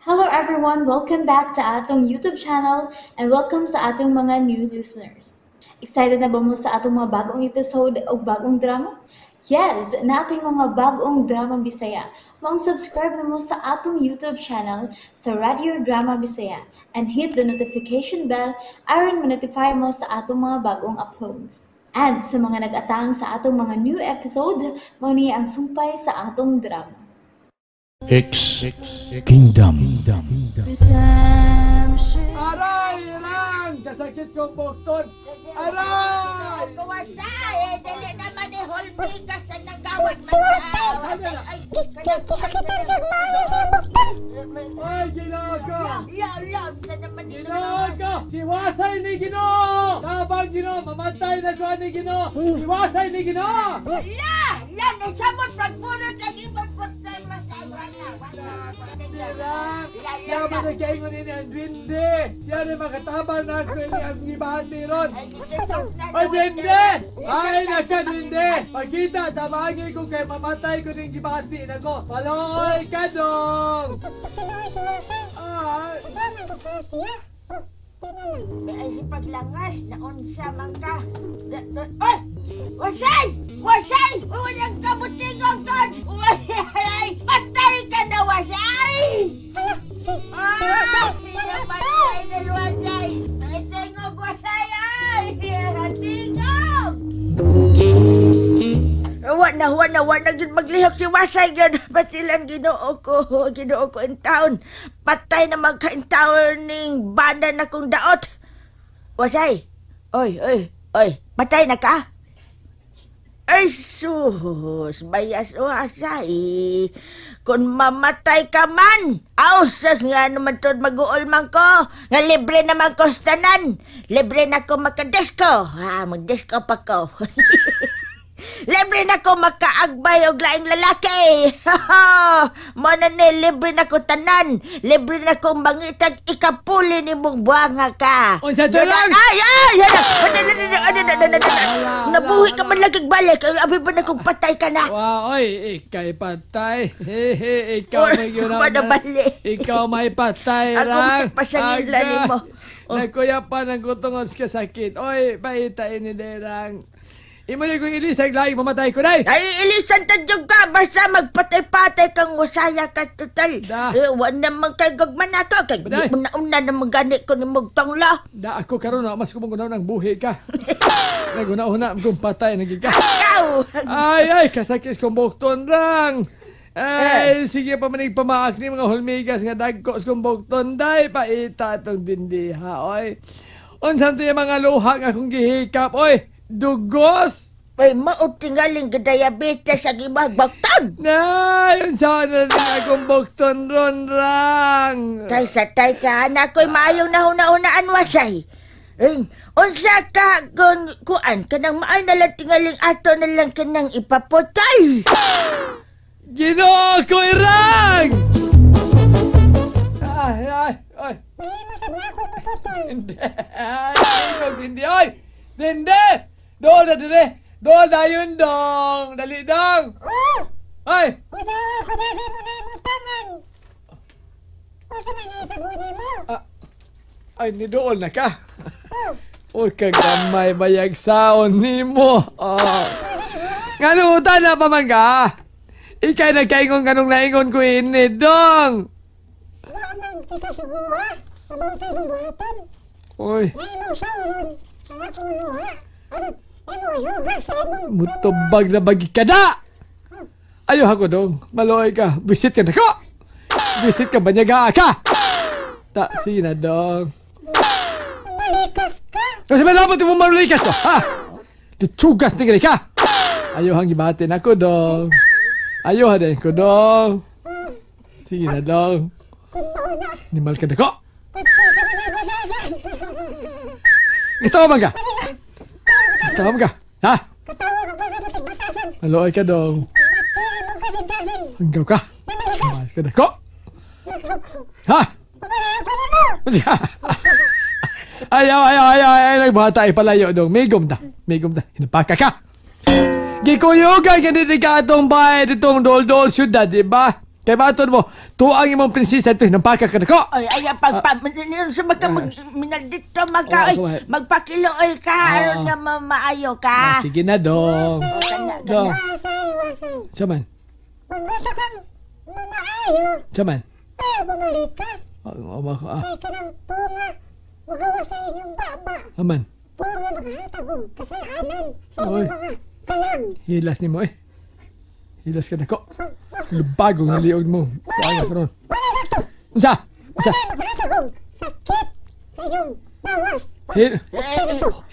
Hello everyone! Welcome back to atong YouTube channel and welcome sa atong mga new listeners. Excited na ba mo sa atong mga bagong episode o bagong drama? Yes! Nating mga bagong drama Bisaya. Maong subscribe na mo sa atong YouTube channel sa Radio Drama Bisaya and hit the notification bell aron ma-notify mo sa atong mga bagong uploads. And sa mga nag-atang sa atong mga new episode, mao ni ang sumpay sa atong drama. X Kingdom. Aray! Irang! Kasakit kong bukton! Aray! Kuwasay! Eh, dali naman eh, holmigas sa nagawat man. Kisakitan sa maayo sa bukton. Ay, Ginoo ko! Ya, sa naman Ginoo ko! Siwasay ni Ginoo! Tabang Ginoo! Mamatay na ko ni Ginoo! Siwasay ni Ginoo! La! La! Nasamot pagpunot ang ibang problema sa Irang! Siya man nagkaingon ini ang duwende! Siya na makatabang na ako ini ang gibati ron! Ay, duwende! Ay, naka, duwende! Pagkita, tabangin ko kay mamatay ko ning gibati na ko! Palooy ka dong! Pakiloy si Wasay. Ah! Ubanan ko ka siya. Oh, di na lang. Ay, si paglangas, naunsa man ka. Ay! Wasay! Wasay! Walang kabutingong ton! Wasay! Patay ka na, Wasay! Hala, si Wasay. Ah! Patay na, Wasay! Ay, tingog, Wasay! Ay! Tingog! Wa na, wa na, wa na gyud maglihok si Wasay gyud. Patilang Ginoo ko in taon. Patay na magka in taon ning banda na kong daot. Wasay, oy, oy, oy, patay na ka? Ay, sus, bayas Wasay. Kung mamatay ka man, ausas nga naman tod mag-uol man ko. Nga libre naman ko sa tanan. Libre na ko makadisco. Ha, magdisco pa ko. Libre na ko makaagbay og laing lalaki. Mo na ni libre na ko tanan. Libre na ko mangitag ikapuli ni mong buwanga ka. Unsa to lang? Ay, ay, nabuhi ka man lagi balik. Abi ba na kung patay ka na? Wow, oy, ikay patay. Hehe, ikaw may Manabali. Ikaw may patay, Ako Rang. may pasangila nimo. Oh. Nagkuya pa ng kutungod sa kasakit. Oy, paita ini derang. Imo ni kong ilisag lagi mamatay ko day. Ay, ilisan tadyog ka. Basta magpatay-patay kang wasaya ka total. Da. Eh, wa naman kay gagman ako. Kay Baday. di mo nauna na magani ko ni Mugtongla. Da ako karon na mas kumong ng buhi ka. Naguna-una kong patay nagi ka. Ikaw! Ay, ay, kasakit kong bukton, Rang. Ay, sige pa manig pamaak ni mga hulmigas nga dagko sa kong bukton, day. Paita itong dindiha, oy. Unsan to yung mga luha nga akong gihikap, oy. Dugos! Ay, mautingaling ka diabetes ang imong bukton. Nay, unsa na rin akong bukton ron, Rang. Tay sa tay ka, anak ko'y maayo na huna-hunaan wasay. Ay, unsa ka kung kuan kanang maay na lang tingaling ato na lang kanang ipaputay. Ginoo ko, Rang! Ay, ay, ay. Mahimo sa mga ako maputol. Hindi. Ay, tingog, hindi. Ay! Hindi! Doon na dire! Doon na yun, dong! Dali, dong! Oh! Ay! Wala, kunasi mo na imong tangan. Unsa may nahitabo nimo? Ah, ay, ni doon na ka. Oh, Uy, kagamay bayag saon nimo. Oh. Ngano utan na pa man ka? Ikay nagkaingon kanong naingon ko ini, dong! wa man kita suguha. Mabuti imong buhaton. Uy, Nahimo sa ulon ang akong luha. Ano, imo yugas sa imong mutubag na bagi ka na! Ayaw ako dong, maluoy ka. Visit ka na ko! Visit ka, banyaga ka! Ta, sige na dong. malikas ka. Kasi malapot mo malulikas ko, ha? Ditsugas ni ka! Ayaw hang gibatin ako dong. Ayaw ha din ko dong. Sige na dong. Kung mauna, Nimal ka na ko. patay ka man ang badasan. Gitawa man ka! Gitawa man ka! Ha? Katawa ka pa sa batig-batasan. Maluoy ka dong. Mati imong kasing-kasing. Hanggaw ka. Namalikas. Malas ka na ko. Ha? Pabalayo ko nimo. Ayaw, ayaw, ayaw, ayaw. Nagbata, ipalayo dong. Migom ta. Migom ta. Hinapaka ka. Gikuyugan ka dito ka atong bahay ditong dol-dol syudad, di ba? Kay maton mo, tuang imong prinsesa ito, hinampaka ka na ko. Ay, ay, pag, sa magka, minaldito, magka, Oh, ay, magpakiloy ka, aron nga maayo ka. Ah, sige na, dong. Dong. Wasay, wasay. Saman? Mangusto kang mamaayo. Saman? Ay, bumalikas. Ah. Ay, kanang bunga. Magawa sa inyong baba. Aman. Bunga makahatag og kasalanan sa inyong mga kalag. Hilas ni mo eh. Hilas ka na ko. Lubagong naliog mo. Wala ka ron. Wala sakto. Unsa? Unsa? Wala makahatag og sakit sa inyong lawas.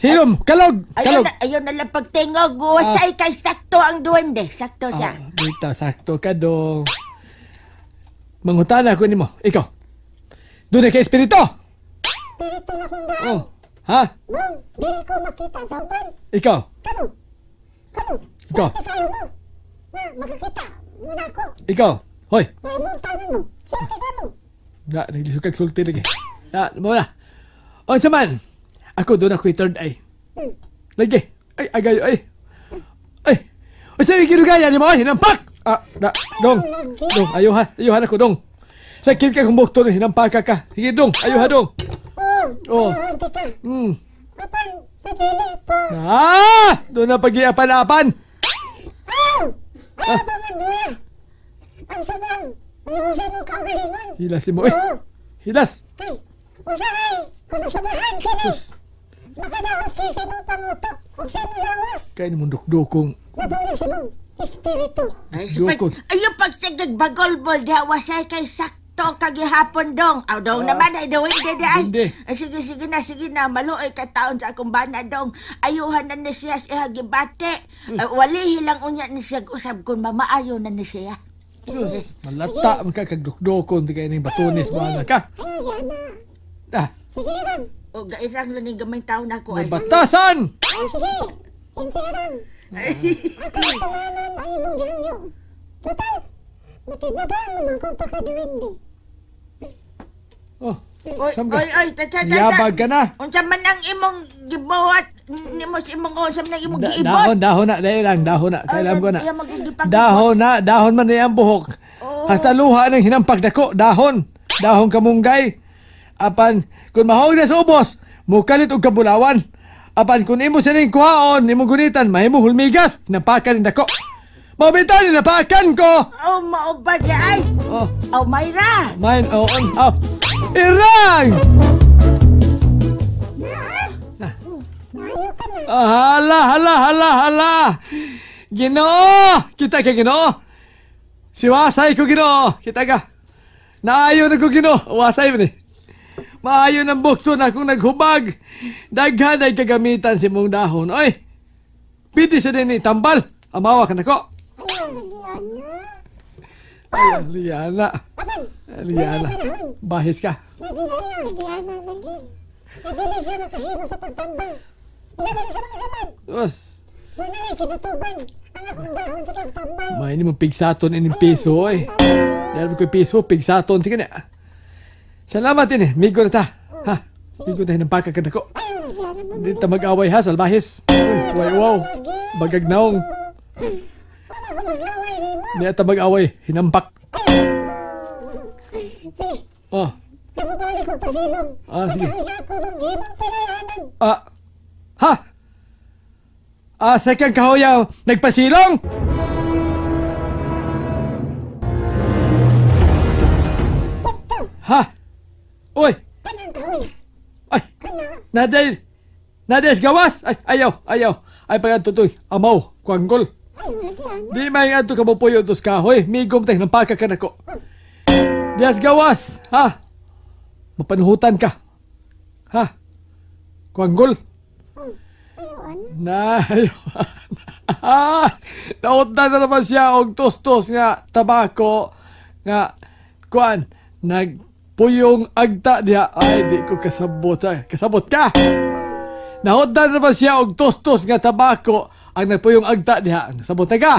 Hilom! Kalog! Kalog! Ayaw na lang pagtingog. Wasay kay sakto ang duwende. Sakto siya. Dito, sakto ka dong. Mangutana ko nimo. Ikaw. Doon na kay espiritu! Espiritu na kong daan. Oh. Ha? Mong, dili ko makita sa uban. Ikaw. Kamo. Kamo. Ikaw. Swerte kayo mo. Na, makakita. Muna ko. Ikaw. Hoy. Naimulta mo. Swerte ka mo. Na, naglisod kag sulti lagi. Na, mo na. Unsa man? Ako doon ako'y third eye. Lagi. Ay, agayo, ay. Ay. Unsa yung ginugaya ni mo? Ay, hinampak! Ah, na, dong. Dong, ayuha. Ayuha na ko, dong. Sakit ka kung bukto, hinampaka ka. Sige, dong. Ayuha, dong. Oh. Ka. Apan, sa dili po. Ah! Doon na pag-iapan-apan. Ayaw! Ayaw pa man duya. Ang sobrang, maluhusan mo kaugalingon. Hilas mo, eh. Hilas. Kay, usahay, kung nasubahan ka ni. Makadaot kay sa imong pangutok, ug sa imong lawas. Kaya ni mong dukdukong. Nabawi sa imong espiritu. Dukot. Ayaw pagsigag bagolbol, diha wasay kay sakto kagihapon dong. Aw dong naman ay duwende di ay. Ay, sige, sige na, sige na. Maluoy ka taon sa akong bana dong. Ayuhan na ni siya sa ihagibate. Wali hilang unya ni siya usab kung mamaayo na ni siya. Sus, malata man ka kagdukdukon di kaya ning batunis mo na ka. Ayaw yan na. Ah. Sige ram. O gairang lang ning gamay taon ako May ay. batasan! Ay, sige. Insi ram. Ako tumanon ang imong gihangyo. Total, matinabang naman kong pagkaduwende. Oh, Oy, Sam ka. oy, oy, ta, ta, ta, ta. Yabag ka na. Unsa man ang imong gibuhat nimo sa imong unsa man ang imong giibot? Dahon, dahon na, dahil lang, dahon na. Kailan ko na. Iya, magigipag- Dahon na, dahon man na ang buhok. Oh. Hasta luha ng hinampag dako, dahon. Dahon kamunggay. Apan, kung mahog na sa ubos, mukalit og kabulawan. Apan, kung imo sining kuhaon, imong gunitan, mahimo hulmigas, hinampakan ni dako. Mabitan, hinampakan ko! Oh, mao ba di ay? Oh. Oh, Mayra. Mine, oh, on, oh. Irang! Ah, hala, hala, hala, hala! Ginoo! Kita ka, Ginoo! Si Wasay ko, Ginoo! Kita ka! Naayo na ko, Ginoo! Wasay mo ni. Maayo ng bukto na akong naghubag. Daghan ay kagamitan si mong dahon. Oy! Pwede sa din ni tambal. Amawa ka na ko. Ay, Liana. Liana. Bahis ka. Liana lagi. Nagdili siya makahimo sa pagtambal. Ilaman sa mga samad. Us. Doon na kinutuban ang akong dahon sa pagtambal. May ini mong pigsaton ining piso, oy. Dahil ko piso, pigsaton. Tika na. Salamat ini. Migo na ta. Ha? Migo na hinampaka ka na ko. Hindi ta mag-away ha, salbahis. Uy, way wow. Bagag naong. Hindi ta mag-away. Hinampak. Oh. Ah, sige. Ah. Ha? Ah, second kahoya, nagpasilong? Ha? Uy! Ay! Naday! Naday gawas! Ay, ayaw, ayaw. Ay, pagkatutoy, amaw, kuanggol. Di may adto ka mo puyo dos kahoy. Migom tayo, nampaka ka na ko. Dias gawas! Ha? Mapanuhutan ka. Ha? Kuanggol. Na, naot na naman siya og tos-tos nga tabako nga kuan nagpuyong agta diha. Ay, di ko kasabot. Ay, kasabot ka. Naot na naman siya og tos-tos nga tabako ang nagpuyong agta diha. Kasabot na ka.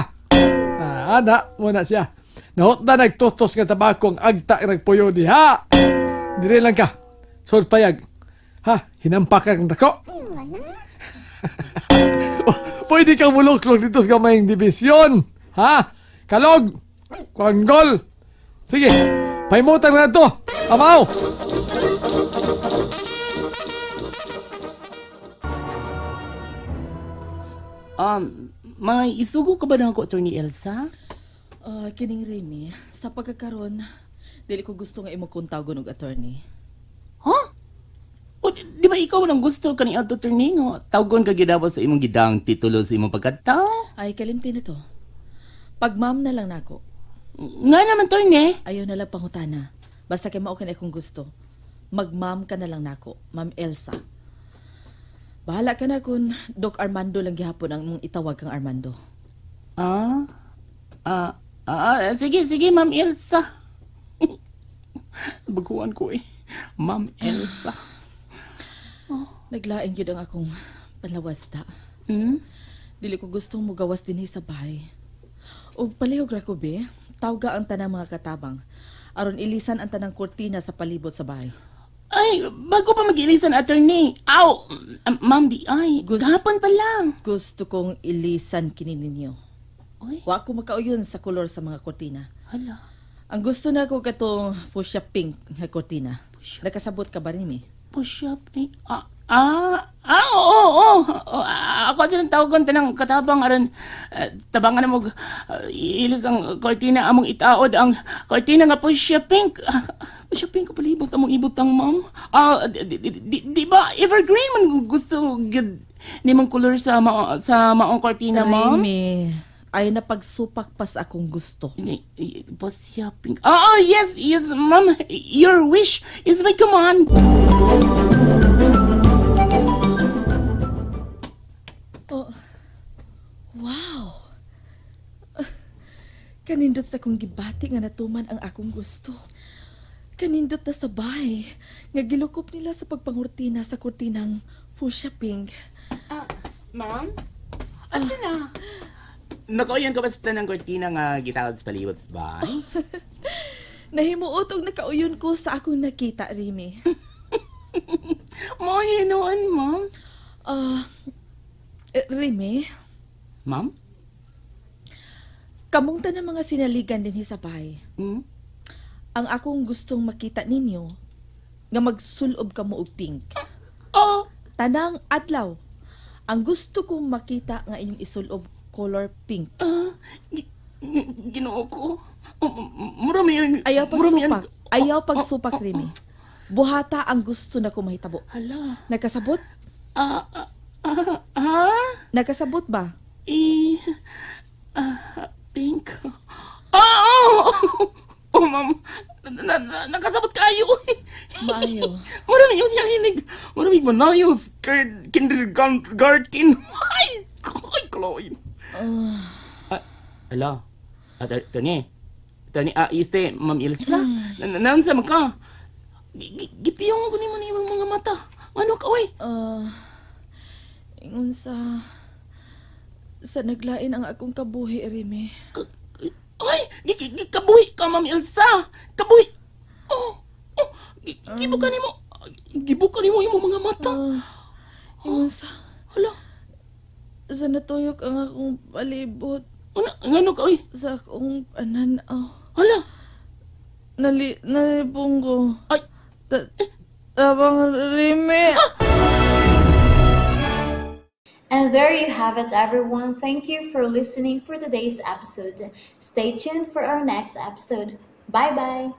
Ah, ana mo na siya. Naot na nagtos-tos nga tabako ang agta nagpuyo diha. Dire lang ka. Sod payag. Ha, hinampak ka ng dako. Pwede kang muluklog dito sa gamayng dibisyon. Ha? Kalog! Kuanggol! Sige, pahimutang na to. Amaw! Mga isugo ka ba na ako, Attorney Elsa? Kining Remy, sa pagkakaron, dili ko gusto nga imo kong tawgon og attorney. Ha? O, di ba ikaw man ang gusto kani ato, attorney nga tawgon ka gyud sa imong gidang titulo sa imong pagkatao? Ay, kalimti na to. Pag ma'am na lang nako. Nga naman, attorney. Ayaw na lang pangutana. Basta kay mao kani akong gusto. Mag-ma'am ka na lang nako, Ma'am Elsa. Bahala ka na kung Doc Armando lang gihapon ang imong itawag kang Armando. Sige, Ma'am Elsa. Baguhan ko eh. Ma'am Elsa. Oh. Naglaing yun ang akong panlawas ta. Hmm? Dili ko gustong mugawas dinhi sa bahay. Og palihog ra ko be, tawga ang tanang mga katabang. Aron ilisan ang tanang kurtina sa palibot sa bahay. Ay, bago pa mag-ilisan, attorney. Aw, ma'am, di ay. Gahapon pa lang. Gusto kong ilisan kini ninyo. Uy. Wa ko makauyon sa kolor sa mga kurtina. Hala. Ang gusto na ko katong fuchsia pink nga kurtina. Nakasabot ka ba rin, eh? Fuchsia pink? Oo. Ako silang tawagon tanang katabang aron tabangan mo ilis ang kortina among itaod ang kortina nga fuchsia pink. Fuchsia pink palibot among ibutang, ma'am. Di ba evergreen man gusto gid nimong kolor sa maong kortina, ma'am? Remy, ay napagsupak pas akong gusto. Fuchsia pink. Oh, yes, ma'am. Your wish is my command. Oh, wow! Kanindot sa akong gibati nga natuman ang akong gusto. Kanindot na sabay nga gilukop nila sa pagpangurtina sa kurtinang fuchsia pink. Ma'am? Ano na? Nakauyan ka ba sa tanang kurtina nga gitawad sa palibot sa bahay? Nahimuot og nakauyon ko sa akong nakita, Remy. Mo, yun noon, ma'am. Remy? Ma'am? Kamong tanang mga sinaligan din sa bahay. Hmm? Ang akong gustong makita ninyo, nga magsulob ka mo og pink. Oh! Tanang adlaw, ang gusto kong makita nga inyong isulob color pink. Ginoo ko. Murami yan. Ayaw pagsupak. Ayaw pagsupak, Remy. Buhata ang gusto na ko mahitabo. Hala. Nagkasabot? Nagkasabot ba? Pink. Oh! Oh, ma'am. Nakasabot kayo. Maayo. Marami yun niya hinig. Marami manayo. Kindergarten. Ay! Ay, Chloe. Ala. Attorney. Attorney, este, Ma'am Ilsa. Naunsa man ka? Gipiyong ko ni mo niyang mga mata. Ano ka, oy? Ingon sa naglain ang akong kabuhi, Remy. Ay! Kabuhi ka, Ma'am Ilsa! Kabuhi! Oh! Gibuka ni mo! Gibuka ni mo imong mga mata! Ingon sa... Hala! Sa natuyok ang akong palibot. Ano? Ngano ka, oy? Sa akong pananaw. Hala! Nalipong ko. Ay! Tabang Remy! And there you have it, everyone. Thank you for listening for today's episode. Stay tuned for our next episode. Bye-bye!